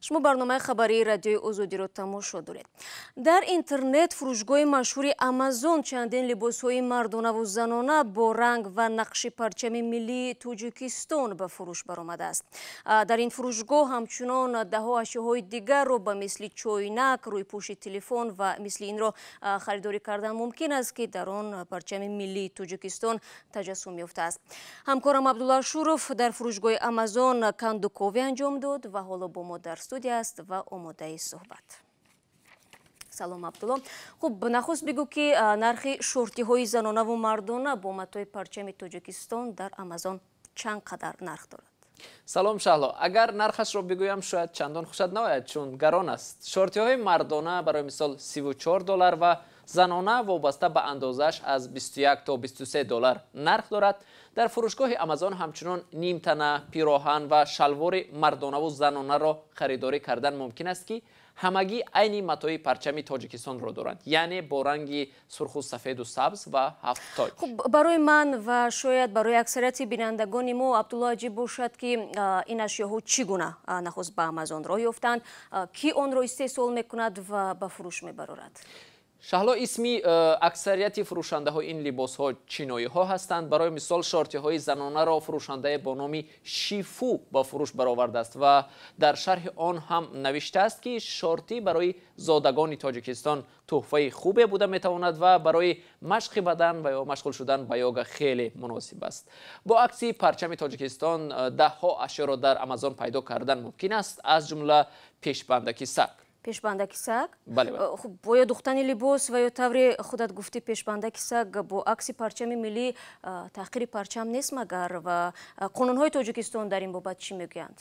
Шумо барномаи хабарии Радиои Озодиро тамошо доред. Дар интернет фурӯшгоҳи машҳури Амазон чандин либосҳои мардонаву занона бо ранг ва нақши парчами миллии Тоҷикистон ба фурӯш баромадааст. Дар ин фурӯшгоҳ ҳамчунон даҳҳо ашёҳои дигарро ба мисли чойнак, рӯйпӯши телефон ва мисли инро харидорӣ кардан мумкин аст, ки дар он парчами миллии Тоҷикистон таҷассум ёфтааст. Ҳамкорам Абдулло Ашуров дар фурӯшгоҳи Амазон кандуковӣ анҷом дод ва ҳоло бо мо дар студия аст ва омодаи суҳбат. Салом, Абдулло. Хуб, нахуст бигӯ, ки нархи шортиҳои занонаву мардона бо матои парчами Тоҷикистон дар Амазон чанд қадар нарх дорад? Салом, Шаҳло. Агар нархашро бигӯям, шояд чандон хушат наояд, чун гарон аст. Шортиҳои мардона, барои мисол, 34 доллар ва занона вобаста ба андозааш аз 21 то 23 доллар нарх дорад. Дар фурӯшгоҳи Амазон ҳамчунон нимтана, пироҳан ва шалвори мардонаву занонаро харидорӣ кардан мумкин аст, ки ҳамагӣ айни матои парчами Тоҷикистонро доранд, яъне бо ранги сурху сафеду сабз ва ҳафт тоҷ. Хуб, барои ман ва шояд барои аксарияти бинандагони мо, Абдулло, аҷиб бошад, ки ин ашёҳо чӣ гуна нахуст ба Амазон роҳ ёфтанд, кӣ онро истеҳсол мекунад ва ба фурӯш мебарорад? Шаҳло, исми аксарияти фурӯшандаҳои ин либосҳо чиноиҳо ҳастанд. Барои мисол, шортиҳои занонаро фурӯшандае бо номи Шифу ба фурӯш баровардааст ва дар шарҳи он ҳам навиштааст, ки шортӣ барои зодагони Тоҷикистон тӯҳфаи хубе буда метавонад ва барои машқи бадан ва ё машғул шудан ба йога хеле муносиб аст. Бо акси парчами Тоҷикистон даҳҳо ашёро дар Амазон пайдо кардан мумкин аст, аз ҷумла пешбандаки саг. Пешбандаки саг? Бале. Хуб, оё духтани либос ва ё, тавре худат гуфтӣ, пешбандаки саг бо акси парчами миллӣ таҳқири парчам нест магар? Ва қонунҳои Тоҷикистон дар ин бобат чӣ мегӯянд?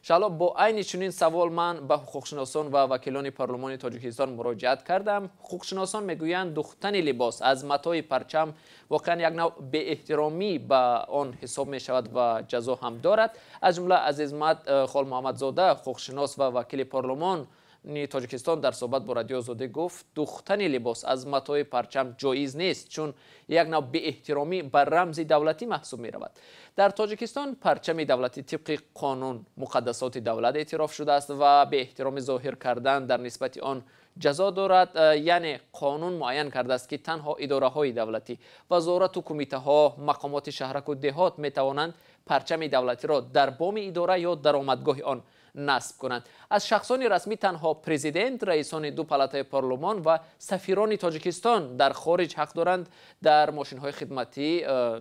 Шаҳло, бо айни чунин савол ман ба ҳуқуқшиносон ва вакилони парлумони Тоҷикистон муроҷиат кардам. Ҳуқуқшиносон мегӯянд, духтани либос аз матои парчам воқеан як нав беэҳтиромӣ ба он ҳисоб мешавад ва ҷазо ҳам дорад. Аз ҷумла Азизмат Холмуҳаммадзода, ҳуқуқшинос ва вакили парлумон Тоҷикистон, дар суҳбат бо Радиои Озодӣ гуфт, духтани либос аз матои парчам ҷоиз нест, чун як нав беэҳтиромӣ ба рамзи давлатӣ маҳсуб меравад. Дар Тоҷикистон парчами давлатӣ тибқи қонун муқаддасоти давлат эътироф шудааст ва беэҳтиромӣ зоҳир кардан дар нисбати он ҷазо дорад. Яъне қонун муайян кардааст, ки танҳо идораҳои давлатӣ, вазорату кумитаҳо, мақомоти шаҳраку деҳот метавонанд парчами давлатиро дар боми идора ё даромадгоҳи он насб кунанд. Аз шахсони расмӣ танҳо президент, раисони ду палатаи парлумон ва сафирони Тоҷикистон дар хориҷ ҳақ доранд дар мошинҳои хидматӣ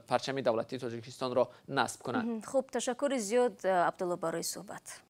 парчами давлатии Тоҷикистонро насб кунанд. Хуб, ташаккури зиёд, Абдулло, барои суҳбат.